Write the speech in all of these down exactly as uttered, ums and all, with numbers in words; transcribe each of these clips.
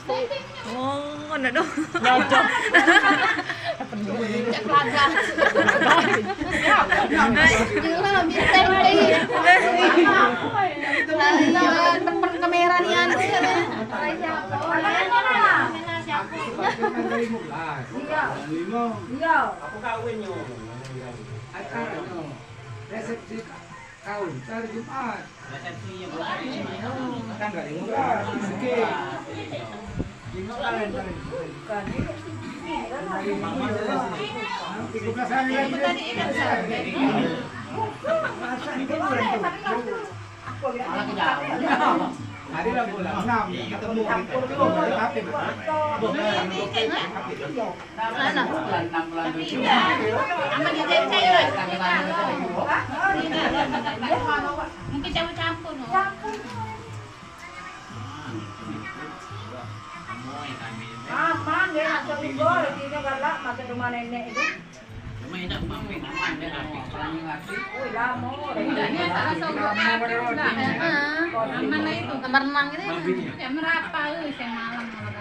Oh, nak dong. Nyocok. Cak pelajar. Dulu lebih tempe. Lalu depan kamera ni, anu. Iya. Iya. Aku kawin, yo. Acara, no. Resepsi kawin hari Jumat. Resepsi, yo. Tanggal lima belas. Oke. Lima kali, kali. Tiga belas hari lagi. Masa itu bulan tujuh. Hari lah bulan enam, ketemu kita. Tapi, Mana? Aman di D P, yo. Mungkin campur-campur, no. Aman, dia nak cari gol, dia galak masuk rumah nenek itu. Cuma enak mampir aman, dia nak perang lagi. Ui, lama. Ini salah seorang artis lah. Heeh. Aman lah itu. Gambar nang itu. Ya, merapa, ui, saya malam kalau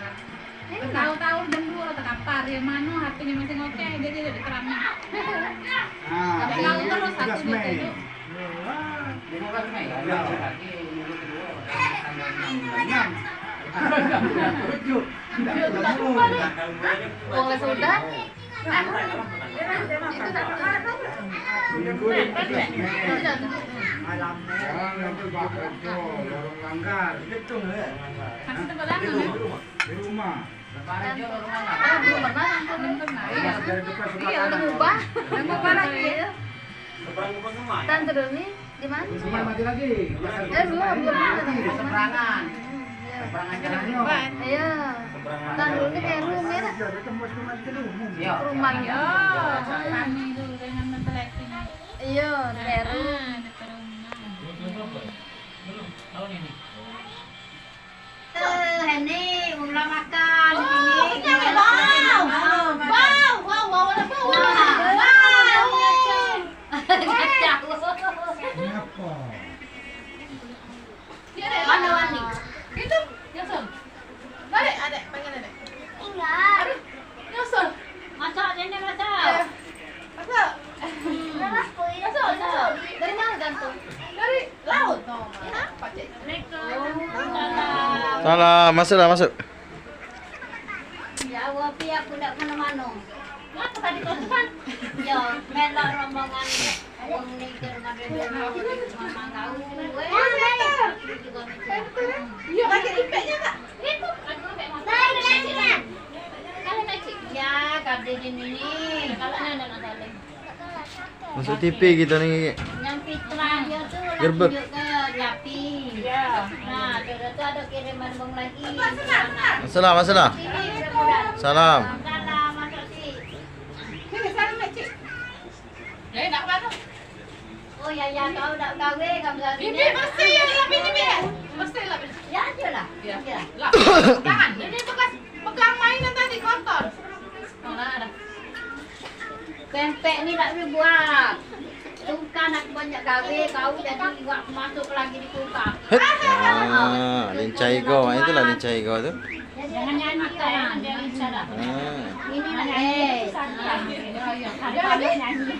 Tahu-tahu jam dua tak kapar, ya mano H P-nyo masih ngoceh, jadi dak terang. Ah, tapi kalau terus aku tugas Mei. Gitu. Lima belas Mei. Ya. Lagi minggu kedua, tanggal enam. Enam. Tujuh. Wong lah sudah. Itu dah. Minggu kedua Mei. Malam. Jangan lupa kerja, orang langgar. Masih tempat lama, kan? Di rumah. Ah, belum pernah nonton. Belum pernah, iya. Iya, udah berubah. Udah berubah lagi. Iya. Tante Doni, di mana? Rumah mati lagi. Eh, belum, belum pernah. Seberangan. Iya. Seberangan jalannya. Iya. Tante Doni kayak rumah ya. Iya, dia tembus rumah itu dulu. Iya. Rumah. Iya. Kami dulu dengan mentelek ini. Iya, kayak rumah. Ah, dekat rumah. Belum, belum. Tahun ini. Eh, ini ulah makan. Oh, ini. Wow. Wow, wow, wow, wow, wow. Wow. Kacau. Kenapa? Mana Wani? Itu, nyusul. Balik, adek, panggil adek. Tinggal. Aduh, nyusul. Masak, nenek masak. Iya. Masak. Masak, nyusul. Dari mana, Tante? Dari Laut. Salam, masuklah, masuk. Ya Allah, Pi, aku dak kemana-mana. Ngapa tadi kau tuan? Ya, melok rombongan wong ni ke rumah dia, rumah kau. Iya, pakai tipeknya, Kak. Itu, aku pakai motor. Kalau naik, Cik. Ya, kabel ini. Kalau nak, nak, nak, nak. Masuk T V kita ni. Yang fitrah dia tu lah Gerbek. Tunjuk ke Japi. Ya. Nah, dia tu ada kiriman bang lagi. Masalah, masalah. Sini, Salam. Salam, masuk sini. Sini, salam, Cik. Ya, nak apa tu? Oh, ya, ya, kau dak gawe, kau gawe. Bibi, bersih ya, lap ini, Bi. Bersih, lap ini. Ya, aja lah. Ya. Ya. Lap. Tangan. Ini bekas pegang mainan tadi, kotor. Pempek ni dak boleh buat. Sungkan aku banyak gawe, kau jadi buat masuk lagi di kulkas. Het. Ah, lincah ego, itulah lincah ego tu. Jangan nyanyi, kan? Jangan lincah dah. Ah. Ini lah, eh. Dia habis nyanyi.